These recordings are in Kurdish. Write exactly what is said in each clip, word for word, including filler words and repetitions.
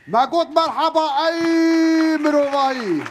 Me got merheba ey mirovahî.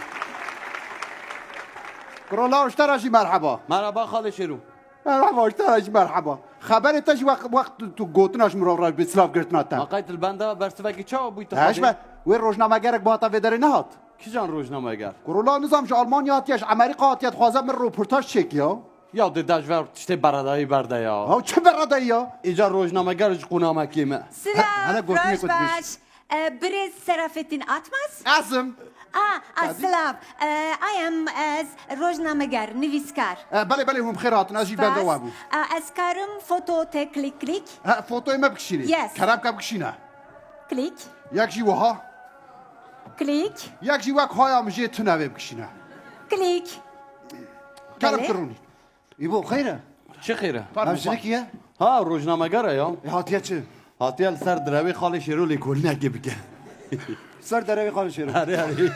Kuro Law, ji te re jî merheba. Merheba xalê Şêro. Merheba, ji te re jî merheba. Xeberê te jî wext, wext tu, tu gotina ji mirov re bi silav girtina te. Ma qey tu li benda bersivekî çawa bûyî tu He, xwedê? Ji me wê rojnamegerek bi hata vê derê nehat. Kijan rojnameger? Kuro Law, nizam ji Almanya hatiye, ji Amerîka hatiye, dixwaze min roportaj çêkiya. Ya dê de ji ver tiştê beredayî berde ya. Haw çi beredayî ya? Îca rojnameger ji qûnamekê me. Silav, He, hele gotinê roj ku dibêj. Baş. E, birêz Serafettin Atmaz? Ez im. A, a, Tabii. Silav. E, I am ez rojnameger, nivîskar. E, belê, belê, hûn bi xêr hatin, ez jî benda we bûm. E, ez karim foto te klik klik? He, fotoyê me bikişînî. Yes. Kerem ke bikişîne. Klik. Yek jî wiha. Klik. Yek jî wek haya min jê tune vê bikişîne. Klik. Kerem Belê. Kirûnî. Îbo, xeyr e? Çi xêr e? Ev jinik ye? Ha, rojnameger e ya. E, hatiye çi? Hatiye li ser direwê xalê Şêro lêkolînekê bike. Ser derewê xalê Şêro. Erê, erê.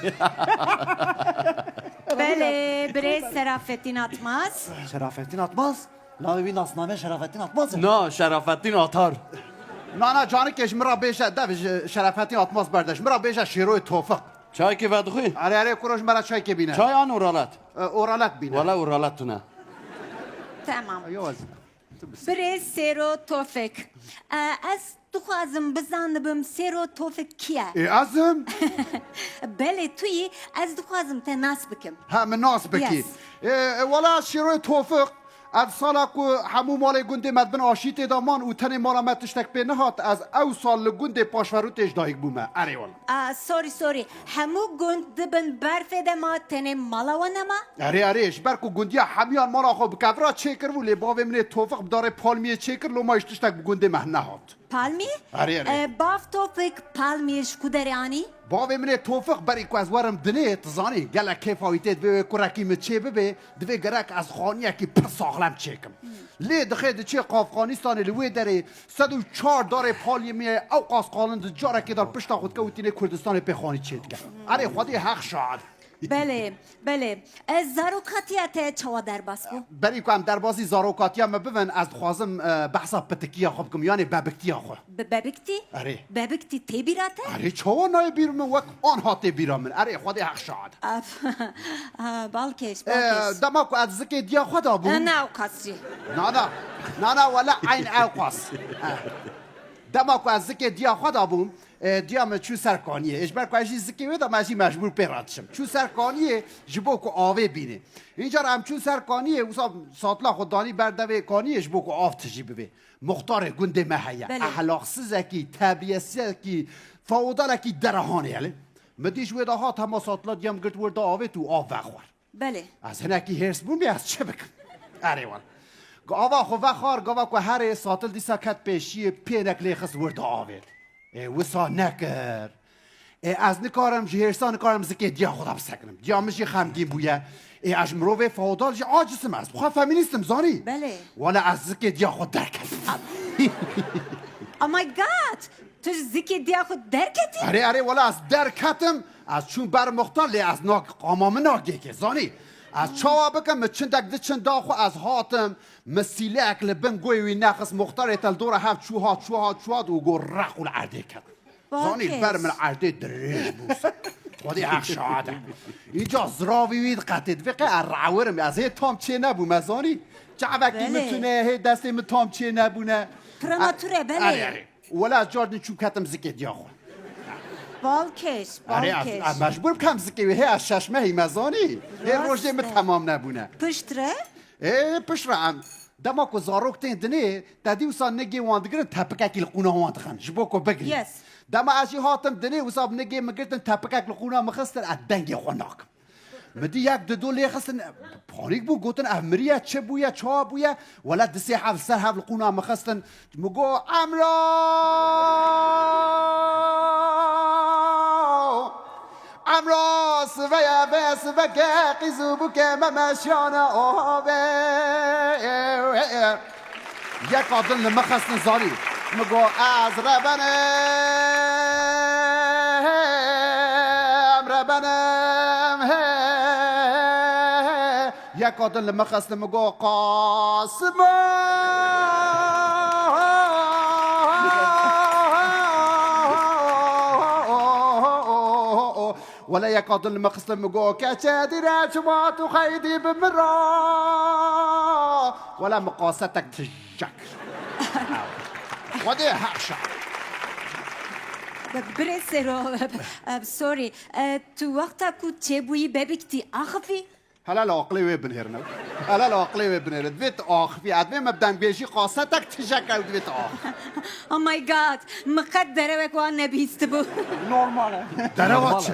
Belê, birêz Serafettin Atmaz. Şerafettin Atmaz? Navê wî nasname Şerafettin Atmaz e? Na, Şerafettin Atar. Na, na, canikê ji min re bêje, dev ji Şerafettin Atmaz berde. Ji min re bêje Şêroyê Tofiq. Çayekê vedixwî? Erê, erê, kuro ji me re çayekê bîne. Çay an oralet? E, oralet bîne. Wele oralet tune. Tamam. Yo, ez. Birêz Sêro Tofik. E, ez dixwazim bizanibim Sêro Tofik kî ye? Ê, ez im. Belê, tu yî, ez dixwazim te nas bikim. Ha, min nas bikî. Yes. Ê, ê, wela Şêroyê Tofik, ev sala ku hemû malê gundê me di bin aşîtê de man û tenê mala me tiştek pê nehat, ez ew sal li gundê Paşverûtê ji dayik bûme. Erê wela. Ah, sorry, sorry. Hemû gund di bin berfê de ma, tenê mala we nema? Erê, erê, ji ber ku gundiya hemiyan mala xwe bi kevira çêkiribû, lê bavê min ê Tofik bi darê palmiyê çêkir, loma hîç tiştek bi gundê me nehat. Palmiyê? Erê, erê. E, bav Tofik, palmiyê ji ku derê anî? Bavê min ê Tofik berî ku ez werim dinê, tu zanî, gelek kêfa wî tê, divê wê kurekî min çê bibê, divê gerek ez xaniyekî pir saxlem çêkim. Lê dixê diçê Afxanistanê li wê derê sed û çar darê palmiyê ew qas qalin di carekê de pişta xwe dike û tînê Kurdistanê pê xanî çê dike. Erê, Xwedê heq şahid. Belê, belê. Ez zarokatiya te çawa derbas bû? Berî ku em derbasî zarokatiya me bibin, ez dixwazim, e, behsa pitikiya xwe bikim, yanê bebiktiya xwe. Bi-, bebiktî? Erê. Bebiktî tê bîra te? Erê, çawa nayê bîr min, wek anha tê bîra min. Erê, Xwedê heq şahid. Af, ha, balkêş, E, balkêş. Dema ku ez zikê diya xwe da bûm. E, ne ew qas jî. Na, na. Na, na, wele eyn ew qas. E. Dema ku ez zikê diya xwe da bûm, e, diya min çû ser kaniyê. Ê, ji ber ku ez jî zikê wê da, me jî mecbûr pê re diçim. Çû ser kaniyê ji bo ku avê bînê. Încar em çûn ser kaniyê, wisa satila xwe danî ber devê kaniyê ji bo ku av tijî bibê. Muxtarê gundê me heye. Belê. Ehlaksizekî, terbiyesizekî, feodalekî derehanê ye lê. Min dî ji wê de hat hema satila diya min girt wir da avêt û av vexwar. Belê. Ez hinekî hêrs bûm, ez çi bikim? Erê wele. Gava xwe vexwar, gava ku herê satil dîsa ket pêşiyê, pênek lê xist wir da avêt. Ê, wisa nekir. Ê, ez nikarim, ji hêrsa nikarim zikê diya xwe de biseknim. Diya min jî xemgîn bûye. Ê, ez ji mirovê feodal jî aciz im, ez bi xwe feminîst im, zanî? Belê. Wele ez zikê diya xwe derketim. Oh my God! Tu ji zikê diya xwe derketî? Erê, erê, wele ez derketim. Ez çûm ber muxtar, lê ez nak-, qama min nagêke, zanî? Ez çawa bikim, min çindek di çinda xwe ez hatim, min sîleyek li bin goyê wî nexist, muxtarê te li dora hev çû hat, çû hat, çû hat û got req û li erdê ket. Zanî, li ber min erdê dirêj bû. Xwedê heq şahid e. Înca ziravî wî diqetê, divê qe ez rewirim, ez hê tam çê nebûme, zanî? Çavekî min Belê. Tune, hê destê min tam çê nebûne. Prematûre, E, belê. Erê, erê. Wela ez car din çûm ketim zikê diya xwe. Balkêş, Erê, ez, balkêş. Ez mecbûr bikem zikê wê. Hê ez şeş mehî me zanî. Hê Rast rojê min e. Temam nebûne. Pişt re? Ê, pişt re em. Dema ku zarok tên dinê, te dî wisa nigê wan digirin, tepikekî li qûna wan dixin. Ji bo ku bigirî. Yes. Dema ez jî hatim dinê, wisa bi nigê min girtin, tepikek li qûna min xistin, ez dengê xwe nakim. Min dî yek di du lê xistin, panîk bû, gotin, "Ev miriye, çi bûye, çawa bûye?" Wele di sê hev ser hev li qûna min xistin. Min got, "Emra! Emra! Siveye vê siveke qîz û bûke me meşiyane avê." Yeka din li min xistin zanî. Min got, "Ez rebenim, rebenim, he." Yeka din li min xistin, min got, "Qasimo!" Wele yeka din li min qistin min got, keçê dîre çima tu xeydî bi min re. Wele min qasetek tijek. Xwedê heq şa. Birê Sero, e, sorry. E, tu wexta ku çêbûyî bebîk tî axifî? Hela li aqilê wê binêrine. Hela li aqilê wê binêre. Divê tu axifî. Ez divê me bi dengbêjî qasetek tijek ew divê tu axifî. Oh my God, min qet derewek wan nebîstibû. Normal e. Derewa çi?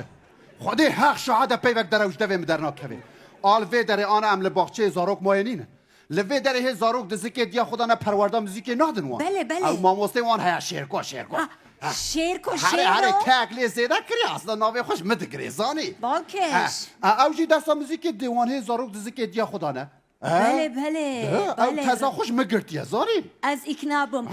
Xwedê heq şahid e peyvek derew ji devê min dernakeve. A li vê derê ana em li baxçeyê zarok mayê nînin. Li vê derê hê zarok dizikê diya xwe dane perwerda muzîkê nadin wan. Belê, belê. Ew mamostê wan heye şêrko, şêrko. Ah, şêrko, Herê, herê şêro. kek lê zêde kiriye. Aslında navê xwe ji min digirê, zanî? Balkêş. Ha, ha, ew jî dersa muzîkê dê wan hê zarok dizikê diya xwe dane. Ha? Belê, belê, Ha, ew belê. teza xwe ji min girtiye, zanî? Ez îkna bûm.